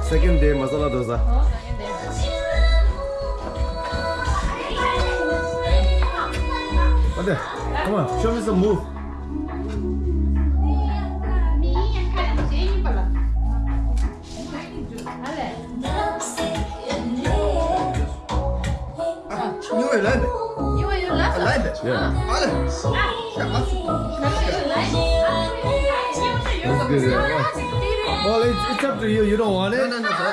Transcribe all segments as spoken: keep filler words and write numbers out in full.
Second day masala dosa. What the? Come on, show me some move. You will like it. You will love it. I like it. Yeah. All right. That's good, yeah. Well, it's, it's up to you. You don't want it? No, no, no, sir.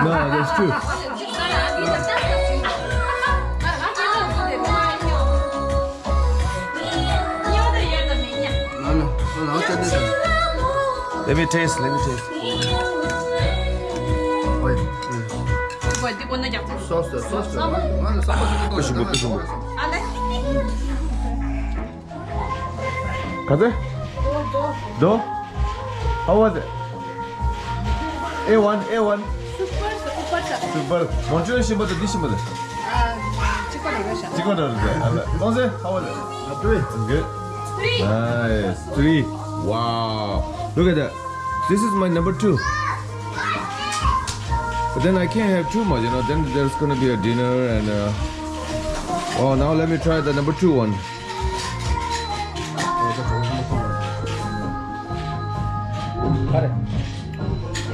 No, that's true. Let me taste, let me taste. Sauce, sauce. How was it? A one, A one. Super, super. Super. Montreal ཤིང་པ་དང་འདི་ཤིང་པ་དང་། ཨ། གཅིག་པ་རེད་ཤག་གཅིག་པ་རེད། ཨ་ལ། ཏོང་ཧྥེ། How was it? Good. Three. Nice. Three. Wow. Look at that. This is my number two. But then I can't have too much, you know. Then there's gonna be a dinner and, uh, oh, now let me try the number two one.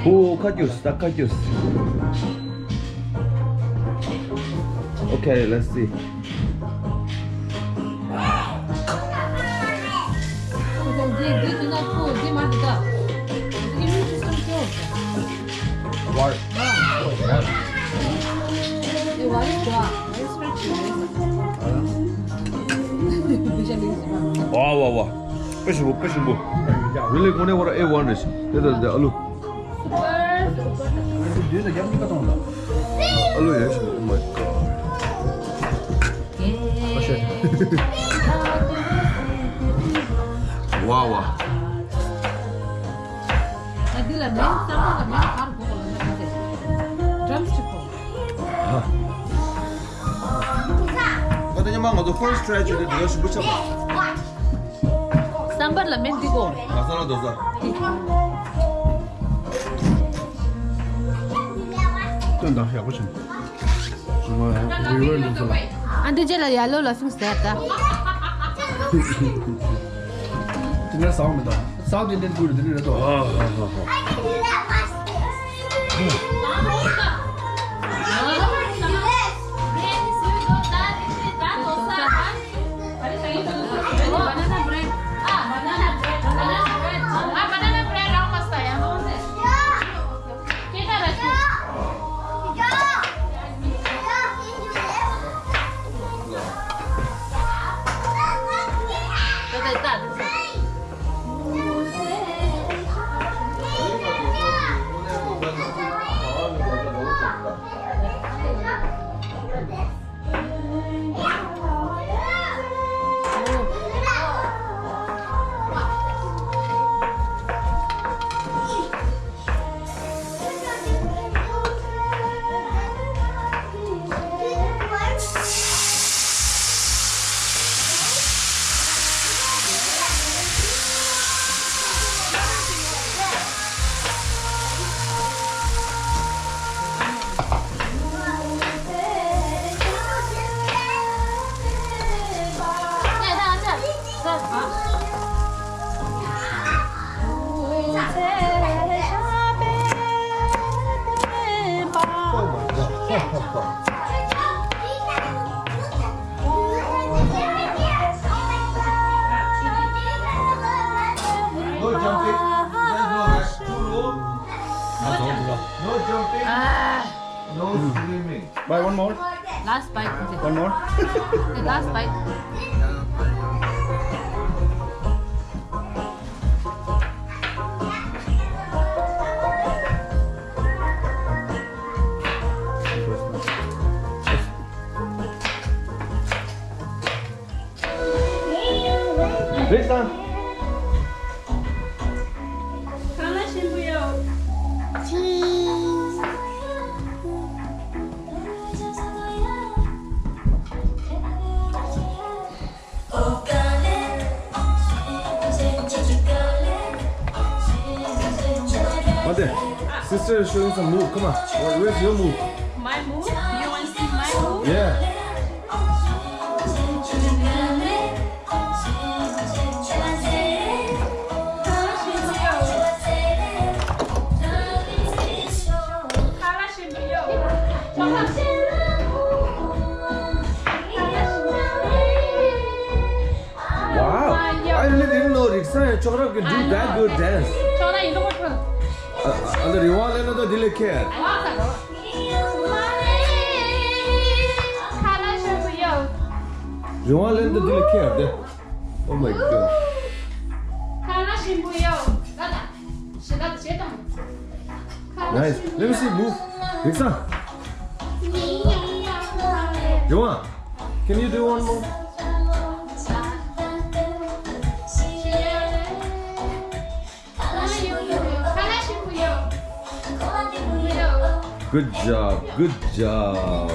Oh, cut yours, cut yours. Okay, let's see. Wow, wow, wow. Really, one hour, A one is. This is the alu. Super, super. ཨ་ལུ་ཡ་ཤི། Oh my God. Wow, wow. ད་འདི་ལ་མིང་གཙང་མ་ལ་མིང་གར་གོ་ལ་ན་ག་ཚེ། Drumstick གོ། ཨ་ད་ཉི་མ་ང་ཚོ་first try བྱས་ཏེ་འདི་ག་ཞིམ་པོ་ཆགས་པ། སམ་བར་ལ་མིན་འདི་གོ། ང་ས་ལ་དོ་ས། སྟོན་དང་ཡག་པོ་བྱུང་། ང་རི་ཝར་ལུང་ས་ལ། ཨ་འདི་རྗེས་ལ་ཡ་ལོ་ལ་སོང་ཟེར་ད། དེ་ནས་ཟ་བ་མི་འདུག་ཟ་བ་དེ་འདྲ་འགུལ་དེ་འདྲ་རེད་དོ། No jumping. There's no rush. Two roll. No jumping. No swimming. Buy one more. Last bite. One more. The last bite. རེད་སང་། གང་ལ་ཞིམ་པོ་ཡོད། Sister is showing some move. Come on. Where- Where's your move? My move? You want to see my move? Yeah. Wow. I really didn't know Riksan and Chokrab can do that good dance. ཁྱོད་ཡིན་ནོ་ཁོ་ཁོ། ཨ་ཨ་ལ་རི་ཝང་ལེན་ན་ད་དེ་ལས་ཁེར། ཁ་ལ་ཞིམ་པོ་ཡོད། རི་ཝང་ལེན་ད་དེ་ལས་ཁེར་དེ། Oh my god. ཁ་ལ་ཞིམ་པོ་ཡོད། ད་ད། ཞེ་ད་ཞེ་ད། Nice. Let me see. Move. Riksan. Joan, can you do one more? Good job. Good job.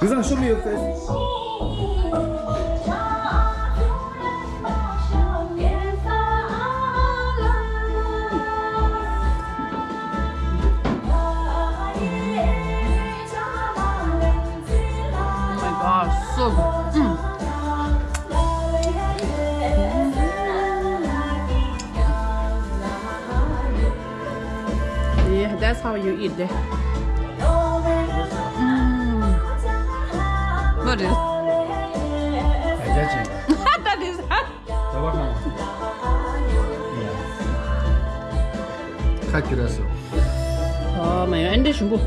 Riksan, show me your face. Oh my god, so good. Mm. Yeah, that's how you eat there. Mm. What is? That is. ཁ་ཁྱུ་ར་སོ། ཨ་མ་ཡ་ཨན་དེ་ཞིམ་པོ།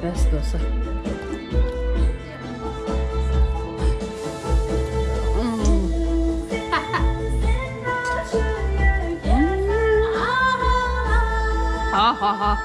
Best dosa. ཧ་ཧ་ཧ།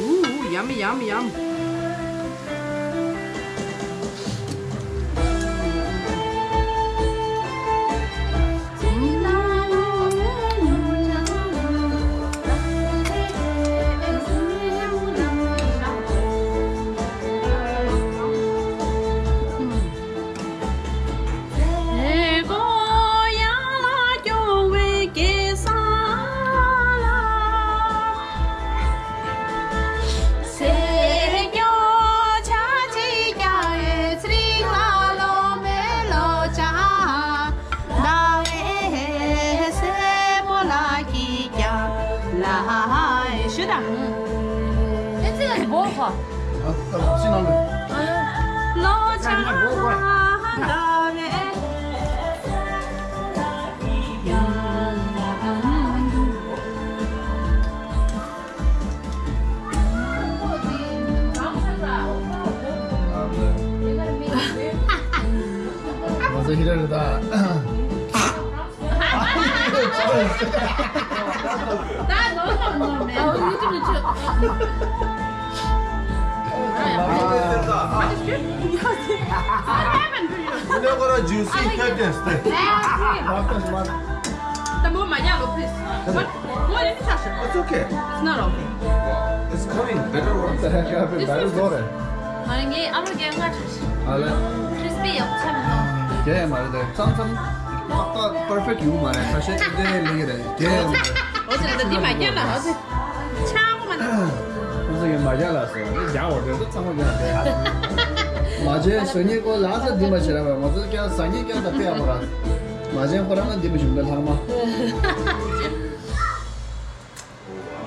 Ooh, yum, yum, yum. It's okay. It's coming better. What the heck happened? Better go there. ང་ངའི་ཨ་ལོ་རྒན་ང་ཆུ་ཤི། ཨ་ལེ། Crispy ཡག་ཆ་མི་འདུག་རྒྱ་ཡ་མ་རེད་དེ། ཙམ་ཙམ། ཏག་ཏག་perfect ཡོང་མ་རེད། ཁ་ཤས་ཅིག་དེ་ལེགས་རེད། རྒྱ་ཡ་མ་རེད། འོ་ཙི་ལ་འདི་མ་རྒྱ་ལ་འོ་ཙི། ཆག་མ་འདུག་ཁོང་ཚོ་ཡང་མ་རྒྱ་ལ་སོ། འདི་རྒྱ་འོ་དེ་ཚོ་ཚང་མ་རྒྱ་ལ་དེ། མ་བྱན་ཟ་ཉེ་ཀོ་ལ་ས་འདི་མ་བྱེད་ར་བ། ང་ཚོ་ཀྱང་ཟ་ཉེ་ཀྱང་ད་ཕེ་ཡ་མ་ར། མ་བྱན་ཁོ་རང་ན་འདི་མ་བྱུང་པའི་ལྷག་མ། མ་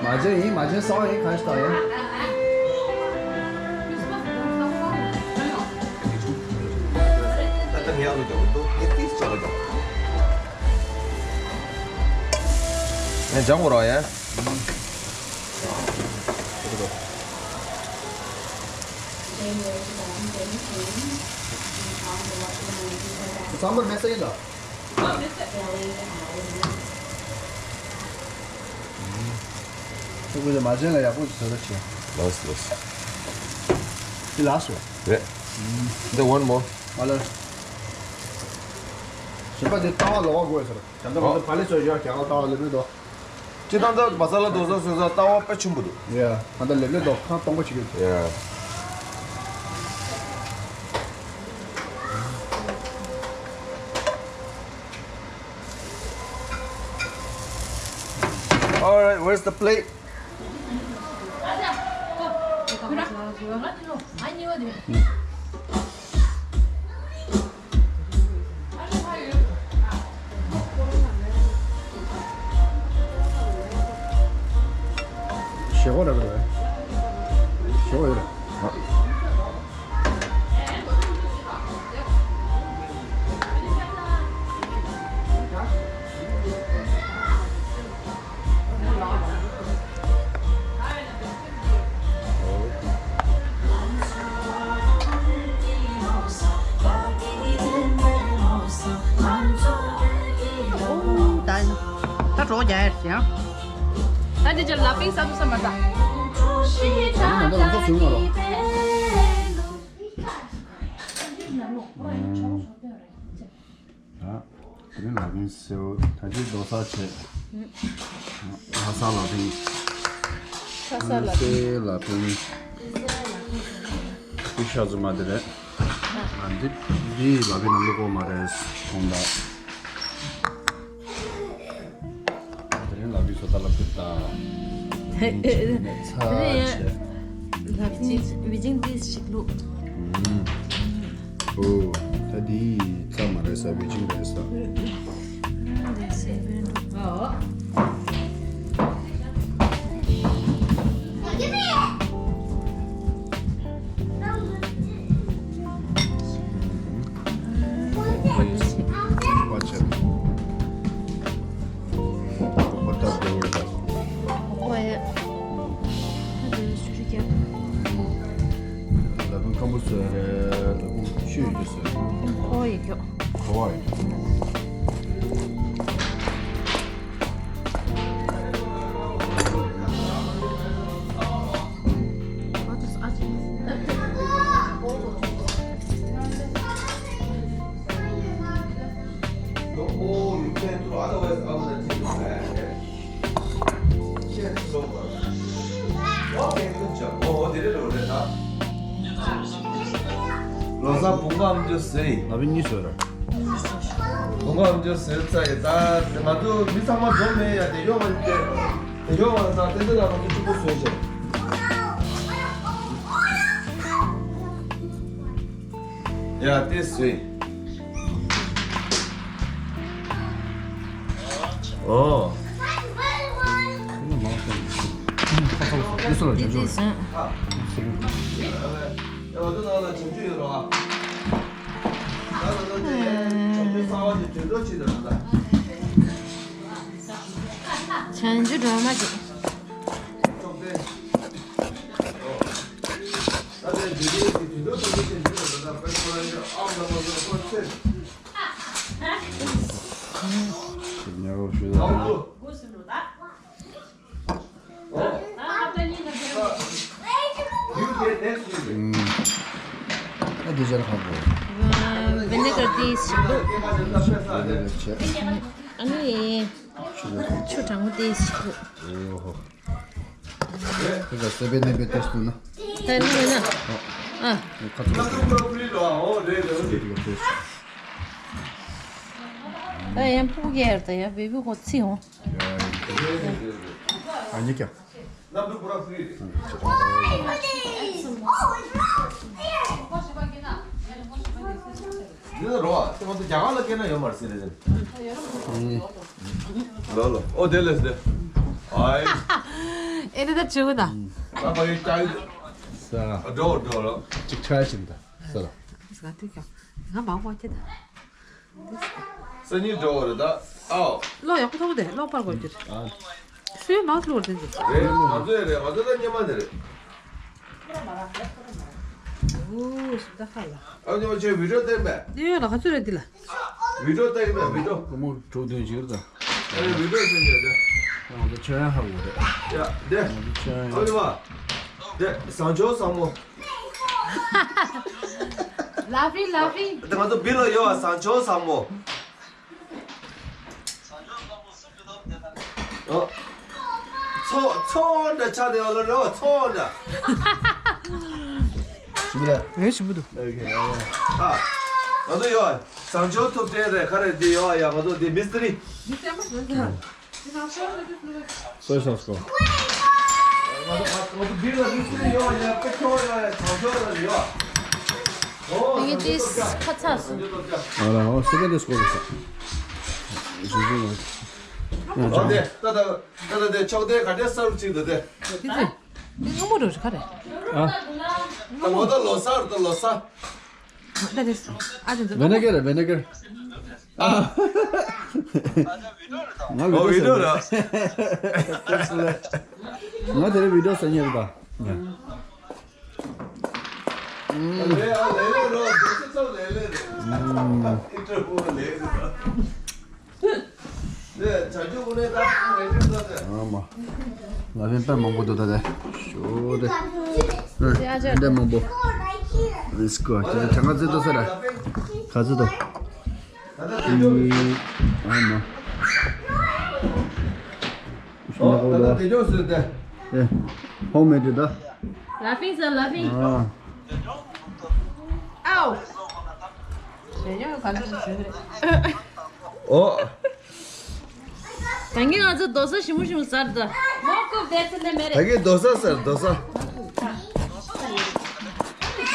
བྱན་ཡིན། མ་བྱན་གསར་པ་ཡིན། གང་ཞིག་ལྟ་ཡིན། ཡང་སྦྱང་དགོས་རོགས་ཡ། ཚང་མར་མེད་ས་ཡིན་ལ། ཕྲུ་གུ་དེ་མ་བྱན་ལ་ཡག་པོ་བཟོ་རོགས་བྱེད། ལགས་སོ་ལགས་སོ། འདི་ལགས་སོ། རེད། འདི་one more། མ་ལ། གཞན་པ་དེ་ལྟ་བ་ལོག་པ་དགོས་ཟེར། ད་ལྟ་ང་ཚོ་བག་ལེབ་བཟོ་ཡོད་རྒྱ་གར་ལྟ་བ་ལེབ་མེད་དོ། སྤྱིར་བཏང་ད་མ་ས་ལ་དོ་ས་བཟོས་ས་ལྟ་བ་དཔེ་ཆེན་པོ་འདུག་ཡ། ད་ལྟ་ལེབ་ལེབ་དོ་ཁང་སྟོང་པ་ཞིག་ཡོད། ཡ། All right, where's the plate? ཞེ་གོ་ར་ར། ཞེ་གོ་ཡོད་ར། ད་ད་གྲོགས་རྒྱག་ཡ་ཞིག་ཡང་། ད་འདི་ཅིག་ལ་པིང་ས་དུ་ས་མ་ད། ད་དེ་རིང་ལ་ཕན་སེའུ་ད་ཅི་རྡོ་ས་བྱས། ལྷ་ས་ལ་ཕན། ལྷ་ས་ལ་ཕན། སེའུ་ལ་ཕན། ཏི་ཤ་ཟུ་མ་དེ་རེད། ཨ་འདི་འདི་ལ་ཕན་ནང་ལུག་གོ་མ་རེད། གོང་ད། དེ་རིང་ལ་བི་སོ་ད་ལ་ཕུད་ད། ཚ་ཆེ། ལ་བི་ཅིང་ཏིས་ཞིག་ལུག་ཨོ། ད་འདི་ཚ་མ་རེད་ས་བི་ཅིང་རེད་ས། ལོ་གསར་བུང་བ་ཨམ་ཅོག་ཟེར་ཡིན། ང་བི་གཉིས་ཟེར། བུང་བ་ཨམ་ཅོག་ཟེར་ཙ་ཡི་ད་ང་ཚོ་མི་ཚང་མ་འཛོམས་མེད་ཡ་དེ་ཡོད་མ་རེད་དེ་ཡོད་མ་རེད་ད་དེ་འདི་ལ་ང་ཚོ་ཕྲུ་གུ་བཟོས་བྱས། ཡ་དེ་བཟོས། ཨོ། འདི་འདི་བཟོས། བྱང་ཆུབ་སྒྲོལ་མ་ཅིག་ཨ་དེ་ཅར་ཧ་གོ། ཝ་ནི་གར་ཏིས་ཞིག་འདུག་ཨ་ནི་ཆུ་གྲང་མོ་ཏིས་ཞིག་འདུག་ཨོ་ཧོ། དེ་ག་སེ་བེ་ནེ་བེ་ཏེས་ཏུ་ན། ད་ནི་ན། ཨ། ཁ་ཐུག་ཏེ། ད་ཡང་ཕུག་གེར་ད་ཡང་བེ་བི་གོ་ཚི་ཧོ། ཨ་ནི་ཀྱང་། འདི་ལ་རོ་ཨ་ང་ཚོ་རྒྱ་གར་ལ་སྐད་ན་ཡོད་མ་རེད་ཟེར་རེད། ལོ་ལོ། ཨོ་དེ་ལས་ཟེར། ཨའི། ཨེ་རེད་ད་བྱེད་དགོས་ད། ཨ་ཕ་ཡི་ཀྱང་། ས། ཨ་འགྲོ་འགྲོ་ལོ། ཅིག་ཆ་ཡ་ཕྱིན་ད། ས་ལ། ང་དུས་ཀྱང་། ང་མང་པོ་ཁྱེད་ད། སང་ཉིན་འགྲོ་བ་རེད་ད། ཨའོ། ལོ་ཡག་པོ་ཐོག་དེ་ལོ་པར་དགོས་ཀྱི་རེད། ཨ། སུའི་མང་ལོ་དེ་འདི། རེད་ང་ཚོ་ཡི་རེད་ང་ཚོ་ད་སྙེ་མ་ནི་རེད། ཨོ་ཟི་ད་ཧ་ལ། ཨ་ཉོ་ཆེ་བི་ཌིའོ་བསྟན་པས། དེ་ཡོད་ལ་ག་ཚོད་རེད་འདི་ལ། བི་ཌིའོ་བསྟན་པས་བི་ཌིའོ། སྒོར་མོ་དྲུག་བདུན་ཅིག་རེད་ད། ཨ་ནི་བི་ཌིའོ་བསྟན་ཡོད་དེ། ང་ཚོ་ཆོས་ཡང་ཧ་གོ་རེད། ཡ་དེ། ང་ཚོ་ཆོས་ཡང་ཨ་ནི་མ། དེ་བཟང་ཆུང་བཟང་མོ། Laughing, laughing. དེ་ང་ཚོ་བི་ལ་ཡོད་བཟང་ཆུང་བཟང་མོ། ཨོ། ཚོ་ཚོ་འདྲ་ཆགས་བསྡད་ཡོད་ལ་རེད་བ། ཚོ་འདྲ། ཞིམ་པོ་རེད། ཨེ་ཞིམ་པོ་འདུག་ཨོ་ཁེ། ཨ། ང་ཚོ་ཡོད། བཟང་ཆུང་ཐུབ་བསྟན་རེད། ག་རེ་འདི་ཡོད་ཡ། ང་ཚོ་འདི་མི་སི་ཏི་རི། མི་སི་ཏི་རི་མ་ཟོས་ཟ། སོ་སོ་སོ། ང་ཚོ་ང་ཚོ་འདི་ལ་མི་སི་ཏི་རི་ཡོད་ཡ། དཔེ་ཁྱོད་ཡོད་ཡ། བཟང་ཆུང་ཡོད་ཡ། ཨོ། ངས་ཅིས་ཁ་ཚ་སོང་། ཨ་ལ་ཨོ་སི་པན་དེ་སྐོར་ལ་ས། ཞུ་ཞུ་ང་། ཨོ་དེ་ད་ད། ད་ལྟ་དེ་ཆོག་དེ་ག་འདྲས་གསར་བ་ཅིག་འདུག་དེ། དེ་ཚེ། དེ་སྔ་མོ་རུ་རེད་ག་རེད། ཨ། ད་ངོ་ད་ལོ་གསར་ད་ལོ་གསར། ད་དེ། ཨ་དེ་ཚོ། ཝེ་ནེ་གར་ཝེ་ནེ་གར། ཨ། ང་ཨོ་བི་ཌིའོ་བཟོས་ཡོད་ར། ང་དེ་རིང་བི་ཌིའོ་བཟོ་མཁན་རེད་ད། ཨ་ལེ་ཨ་ལེ་ལེ་རོ། དེ་ཚོ་ལེ་ལེ་རེད། ཨ་ཨ་ཨ་ཨ་ཨ་ཨ། ཨ་ཨ་ཨ་ཨ། ཨ་མ། ལ་ཕན་དཔེ་མང་པོ་འདུག་ད་དེ། ཞོ་དེ། ཨ་དཔེ་མང་པོ། ལེ་ཊི་གོ། དེ་གྲངས་ཀ་བརྩི་ཏོ་ཟེར་ར། ག་ཚོད་འདུག་ཨ་མ། ཞོ་ལ་གོ་ལ། ཨེ། ཧོམ་མེ་ཌི་ད། Laughing, sir, laughing. ཨ། ཨའོ། དེ་ཉོ་ག་འདྲ་ཞིག་ཞུ་རེད། ཨོ། ད་གིན་ང་ཚོ་རྡོ་ས་ཞིམ་པོ་ཞིམ་པོ་ཟ་རེད་ད། མོ་ཀོ་བེ་ཚེ་ནས་མེ་རེད། ད་གིན་རྡོ་ས་ཟེར་རྡོ་ས།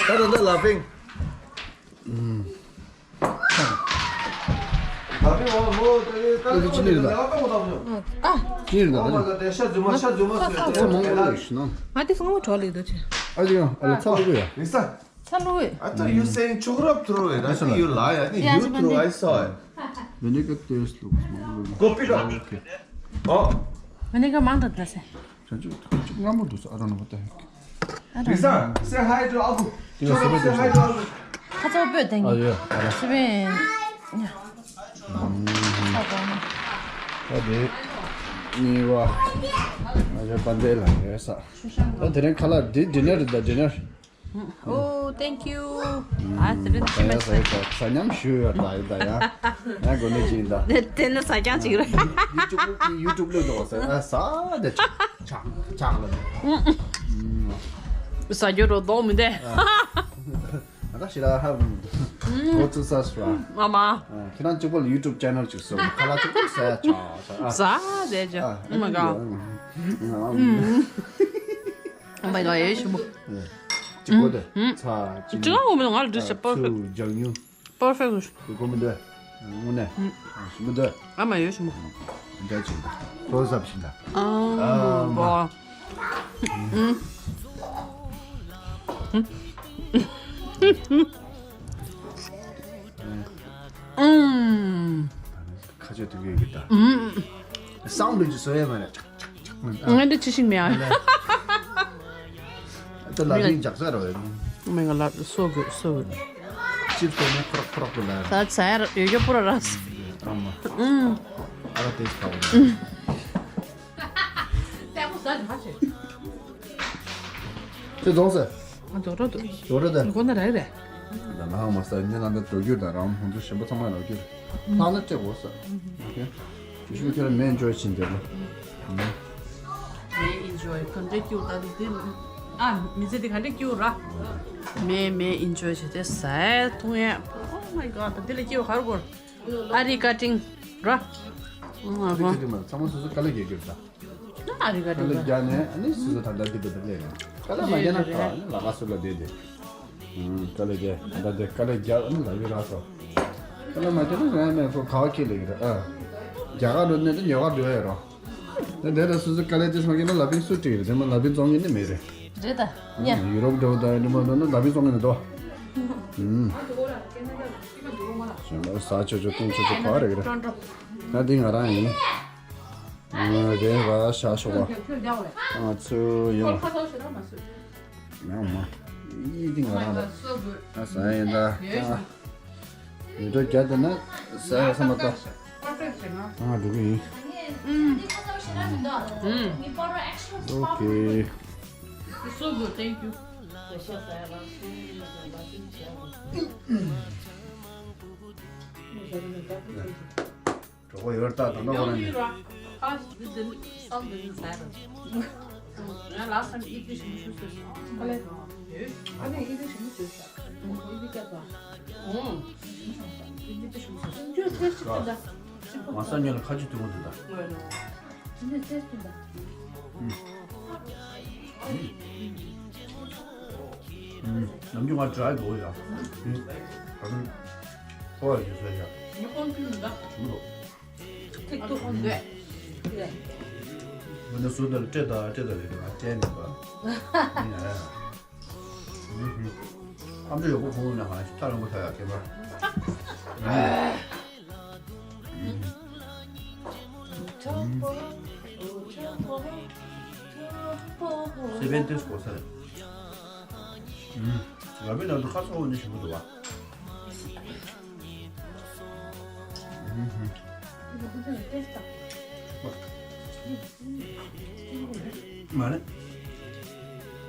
ད་ད་ད་ལ་ཕིང་། ཨུམ། ད་ཕིང་འོ་མོ་ད་གིན་ད་གིན་ཅི་ནས་རེད་ད། ཨ། ཅི་ནས་རེད་ད། ཨ། ད་གིན་ཤ་རྫུན་མ་ཤ་རྫུན་མ་ཟོས་ཚོད་མང་པོ་ལ་ཡོད་ཤི་ན། ང་དེ་སྔ་མོ་གྲོགས་ལས་འདུག་ཅེ། ཨ་ཅི་ཡང་ཨ་ལ་ཚ་ལུ་གུ་ཡ། རིག་ས། ཚ་ལུ་གུ། I thought you saying ཆུ་རབ་throw it. I think you lie. I think you throw. I saw it. Vinegar taste looks more. Go pick up. Okay. Oh. Vinegar མང་དུ་ད་སེ། ཁྱོད་ཚོ་ཁྱོད་ཚོ་སྔ་མོ་འདུག་ས། I don't know what the heck. རིག་ས། Say hi to Abu. ཁྱོད་ཚོ་say hi to Abu. ཁ་ཚ་བོ་སྤོས་དེ་ཨ་ཡོད་ཨ་ཡོད། སི་པན། ཨ་དེ་ནི་བ། ཨ་ཡོད་པ་འདི་ལ་ཡོད་ས། ཨ་དེ་རིང་ཁ་ལག་འདི་dinner རེད་ད། dinner. Oh, thank you. ཨ་དེ་རིང་ད་ཡ་ཟ་ཡ་ཟ་ཉམས་ཞུ་ཡོད་ད་ཡིན་ད་ཡ། ང་དགོས་ནི་ཅི་ཡིན་ད། དེ་དེ་ནི་ཟ་རྐྱང་ཅིག་རེད། YouTube YouTube ལ་འགྲོ་བ་ཟ་ཨ་ཟ་དེ་ཆག་ཆག་ལ། ཟ་རྒྱུ་རོ་དོག་མི་འདེ། ང་ད་ཤི་ར་ཧ། Go to search ར། ཨ་མ། ཁྱེད་རང་གཅིག་པོ་ལ་YouTube channel ཅིག་བཟོ། ཁ་ལག་གཅིག་པོ་ཟ་ཡ་ཆག་ཆག་ཨ། ཟ་དེ་ཅི། Oh my god. Oh my god. ཡེ་ཞིམ་པོ། གཅིག་པོ་དེ། ཚ། ཅི་ལ་འོ་མི་ང་ལ་འདྲི་ཤེས་པར་ཕེག་ཊི། ལྗང་ཉུང་། Perfect. ཀོ་མི་འདུག་དངོས་གནས། ཞིམ་པོ་འདུག་ཨ་མ་ཡོད་ཞིམ་པོ། འདྲ་ཅིག་འདུག་ལོ་ཟབ་ཞིག་འདུག་ཨ་མ། ཁ་ཆེ་དུ་གི་གི་ད། སའུན་ཌི་ཅིག་བཟོ་ཡ་མ་རེད། ང་འདི་ཅི་ཞིག་མེད་ཨ། ད་ལ་ལིང་ཇག་ས་རོ། མེ་ང་ལ་སོ་གི་སོ་གི། ཅིབ་སོ་ནི་ཁོ་རོག་ཁོ་རོག་གི་ལ། ད་ཚ་ཡ་ཡོད་རྒྱུ་པོ་ར་ར། ཨ་མ། ཨུམ། ཨ་ར་ཏེས་ཁ་བོ། ལྟད་མོ་ཟ་ཇ་ཆེ། ཅི་རྫོང་ཟེར། ང་རྫོང་ར་འདུག་རྫོང་ར་དེ། ཁོ་ན་ར་རེད། ད་ནང་མ་ས་ཉེ་ལམ་དུ་འགྲོ་རྒྱུ་དང་རང་ཧུན་ཚུ་ཞིམ་པོ་ཚང་མ་ལ་རྒྱུ། ལྷག་ན་སྤྲད་དགོས་ས། ཨོ་ཁེ། ཇུ་ཤུ་ཁྱོད་རང་མེ་ཨེན་ཇོའི་བྱེད་འདོད་ལ། མེ་ཨེན་ཇོའི་ག་འདྲ་སྐྱུར་ད་འདི། ཨ་མི་ཚེ་འདི་ག་འདྲ་སྐྱུར་ར། མེ་མེ་ཨེན་ཇོའི་བྱེད་དེ་ཟས་འཐུང་ཡས། Oh my god. ད་འདི་ལ་སྐྱུར་ག་རུ་གོར། ཨ་རི་ཀ་ཊིང་ར། ཨ་རི་ཀ་ཊིང་མ་ཚང་མ་སོ་སོ་དཀའ་ལས་རྒྱག་རྒྱུ་རེད་ད། ཨ་རི་ཀ་ཊིང་ར། དཀའ་ལས་རྒྱག་ནས་ཨ་ནི་སོ་སོ་ད་ལྟ་འདི་འདྲ་ད་ལས་ན། དཀའ་ལས་མ་རྒྱག་ན་རེད་རེད་རེད། ད་ལ་ཁ་སུ་ལ་བསྡད་དེ། ཨུམ། དཀའ་ལས་རྒྱག་ད་ལྟ་དེ་དཀའ་ལས་རྒྱག་ཨ་ནི་ལ་ཡོད་ར་སོ། དཀའ་ལས་མ་རྒྱག་ན་ང་ཡང་མེད་ཁོ་ག་བ་ཁྱེར་ལས་ཀྱི་རེད་ཨ། རྒྱ་གར་འགྲོ་ནས་ད་ཉོ་ག་འགྲོ་ཡ་རོ། ད་དེ་ད་སོ་སོ་དཀའ་ལས་དེ་མ་རྒྱག་ན་ལ་ཕིང་སུ་སྤྲད་ཀྱི་རེད། དེ་མ་ལ་ཕིང་བཙོང་གི་ནི་མེད་རེད། རེད་ད། ཡ། ཡུ་རོབ་འགྲོ་ད་ཡིན་མ་འགྲོ་ན་ལ་ཕིང་བཙོང་གི་ནི་དོ། ཨུམ། གཞན་པ་ཟ་ཆོག་ཆོག་བཏུང་ཆོག་ཆོག་ག་རེ་རེད། ད་འདི་ང་རང་ཡིན། ཨ་རེད་བ་ཤ་ཤོག་བ། ཨ་ཚུ་ཡོང་། ཡང་མ། ཡིད་དེ་ང་རང་ལ་ཨ་ཟ་ཡིན་ད། ཡོད་འགྲོ་རྒྱ་དེ་ན་ཟ་ཡ་ས་མ་ད། ཨ་འགྲོ་གི་ཡིན། ཨོ་ཁེ། It's so good, thank you. གྲོགས་པོ་ཡོད་རྟགས་དང་ནོ་གོ་ར་ནི། ཡང་འདི་འདི་སོགས་འདི་འདི་ཟ་ར། ང་last time ཨི་ཏི་ཞིམ་ཤུ་ཟོས་སོང་། ཨ་ལེ། ཨ་ནི་ཨི་ཏི་ཞིམ་ཤུ་ཟོས་སོང་། ཨི་ཏི་ཀྱ་ད། ཨོ། ཨི་ཏི་ཞིམ་ཤུ་ཟོས་སོང་། ཅོ་ཏེས་ཅི་ད། མ་ས་ཉོ་ལ་ཁ་ཆུ་དུ་མོ་དུ་ད། ཨོ་ནོ། ཨ་ནི་ཏེས་ཅི་ད། ནམ་རྒྱུན་ང་dry་འགྲོ་ཡ། ད་དུང་ཁོ་ཡ་ཞིག་ཟོས་ཡ། ཉོ་ཁོང་ཁྱིམ་ད། ཞུ་རོགས། ཐིག་ཐུག་འདོད། འདི་ནི་སུ་དང་སྤྲེལ་དང་སྤྲེལ་དང་རེད་ང་སྤྲེལ་མིན་པ། ཡིན་ན་ཡ། ཨམ་ཅོག་ཡག་པོ་ཁོང་ནས་ང་ཐག་རིང་པོ་ཐག་ཡག་མཁན་པ། སེ་བན་ཏེས་གོ་ས་རེད། ལ་བི་ནང་དུ་ཁ་ཚ་བོ་ནི་ཞིམ་པོ་འདུག་བ། མ་རེད།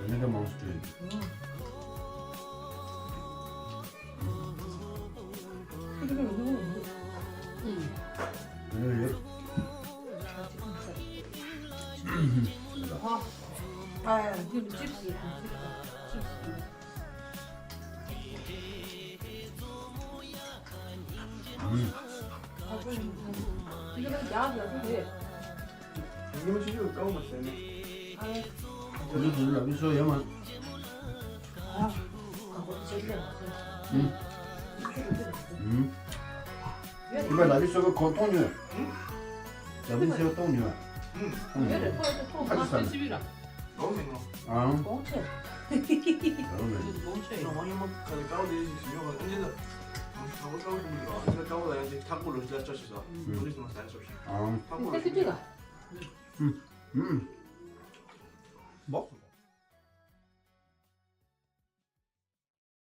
ང་ནི་ཀ་མང་སུ་བྲིས། ང་ནི་ཡོད། ཨ་ཡ་ཅིབ་ཅིབ་སི་ཅིབ་སི། ཉི་མ་ཆུ་ཆུ་དཀའ་བ་མ་ཟད་ནས། ཁོ་ཚོ་དེ་ལ་མི་སོ་ཡོད་མ། ཨུམ། ཨུམ། ཨུམ། ཨུམ། ལ་མི་སོ་ག་གོ་གཏོང་ཉོས། ལ་མི་སོ་གཏོང་ཉོས། ཨུམ། ཁ་ཅིག་ཟ་ནས། ལོ་མིན་ནོ། ཨང་། གོང་ཆེ། ལོ་མིན། གོང་ཆེ། ང་ཡང་མ་ཁ་ལ་ཀའོ་ལེ་ཞིག་ཡོང་བ་ཨེ་ལ། ཁ་བོ་ཀའོ་ཀུ་མི་རོ་ཨེ་ལ་ཀའོ་ལ་ཡང་དེ་ཐག་པོ་རོ་ཞིག་ལ་ཅོ་ཞིག་ཟ། ཨུམ། ཏུ་རི་སི་མ་ཟ་ཅོ་ཞིག་ཨང་། ཐག་པོ་རོ་ཞིག་ཨུམ། ཨུམ། བོགས་